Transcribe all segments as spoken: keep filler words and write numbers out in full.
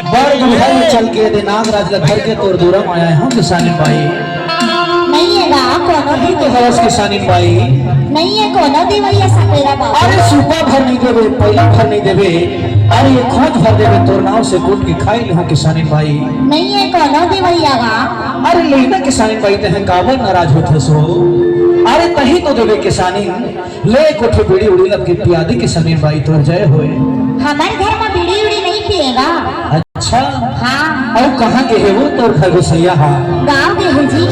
बड़ दुल्हा में चल के दे नागराज ला धर के तोर दूरा में आए हंव किसानी बाई। नइ हे गा कोनो तहीं तो हवस किसानी बाई। नइ हे कोनो देवइया सपेरा बाबू। अरे सूपा भर नइ देबे, पइला भर नइ देबे, अरे ये खोंच भर देबे, तोर नाव से कूट के खाई लेहूं किसानी बाई। नइ हे कोनो देवइया गा। अरे लेना किसानी बाई, तैं काबर नाराज होथस हो? अरे तहीं तो देबे किसानी। ले कोठे बीड़ी उड़ी ला के पिया दे किसानी बाई, तोर जय होय। हमर घर म बीड़ी उड़ी नइ पिए गा। अच्छा। हाँ। अउ कहाँ गे हे वो तोर घर गोसइया हा? गाँव गे हे जी।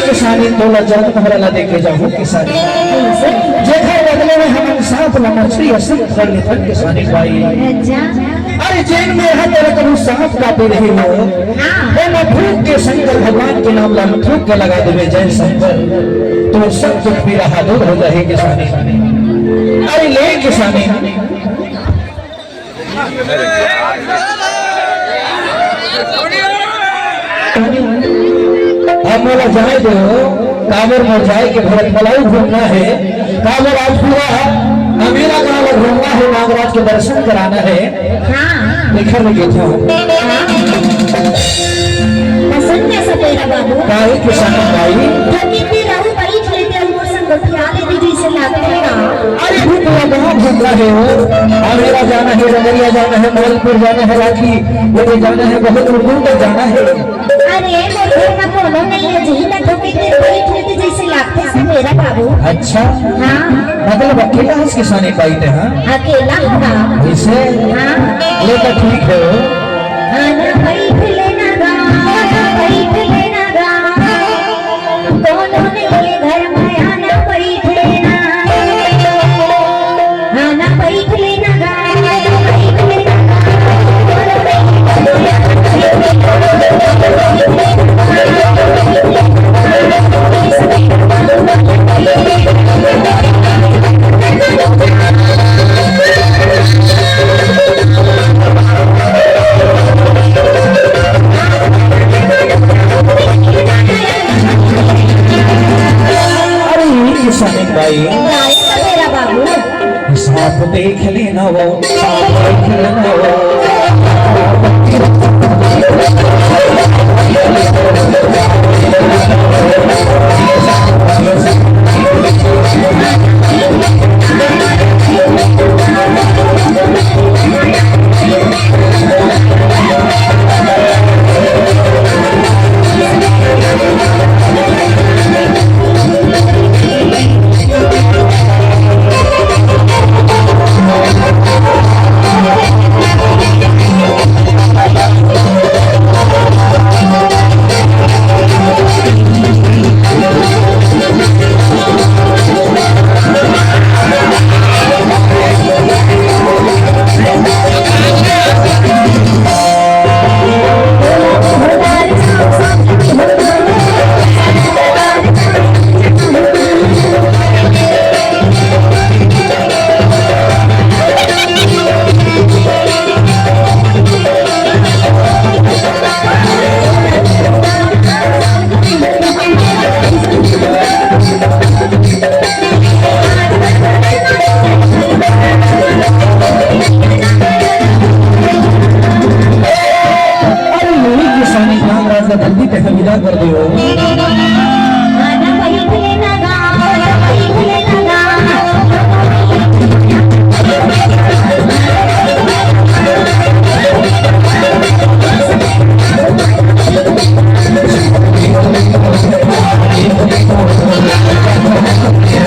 किसानी तोला जन्म हरा ला देके जाहूं किसानी। जेकर बदले में हमन सांप ला मछली असन पकड़ लेथन किसानी बाई। अच्छा। अरे जेन में हर तरह का सांप काटे रही हो, हाँ। वो न फूंक के शंकर भगवान के नाम ला फूंक के लगा देवे, जय शंकर, तो सब दुख पीड़ा हा दूर हो जाही किसानी। अरे ले किसानी। अब मोला जाए दो, काबर मोर जाए के भरत मलाऊ घूमना है, काबर आज पूरा अमेरा गांव ला घूमना है, नागराज के दर्शन कराना है। हाँ। देखा नहीं था। हाँ। पसंद कैसा तेरा बाबू? काहे किसान भाई? तो कितनी रहू बड़ी खेलते हैं, वो संग गोठिया ले दीजिए, इसे लागते हैं। अरे भी पूरा गांव घूमना है वो। अमेरा जाना है, रमरिया जाना है, मालपुर जाना है, राखी, ये जाना है, बहुत दूर दूर तक जाना है। अरे, मोर घर में कोनो नहीं है, जी, मैं तो कितने बड़ी खेलते जैसे लागते हैं मेरा बाबू। अच्छा। हाँ। मतलब अकेला हस किसानी बाई ते, हाँ? अकेला हूँ ना। ऐसे? हाँ। ले तो ठीक है। आना बैठ लेना गा, बैठ लेना गा। कोनो नहीं है घर में, आना बैठ लेना। आना बैठ लेना गा, बैठ लेना गा। खेली ना वो, खेली ना वो। अरे, यही किसानी काम राज का धरती पे विदा कर दे हो।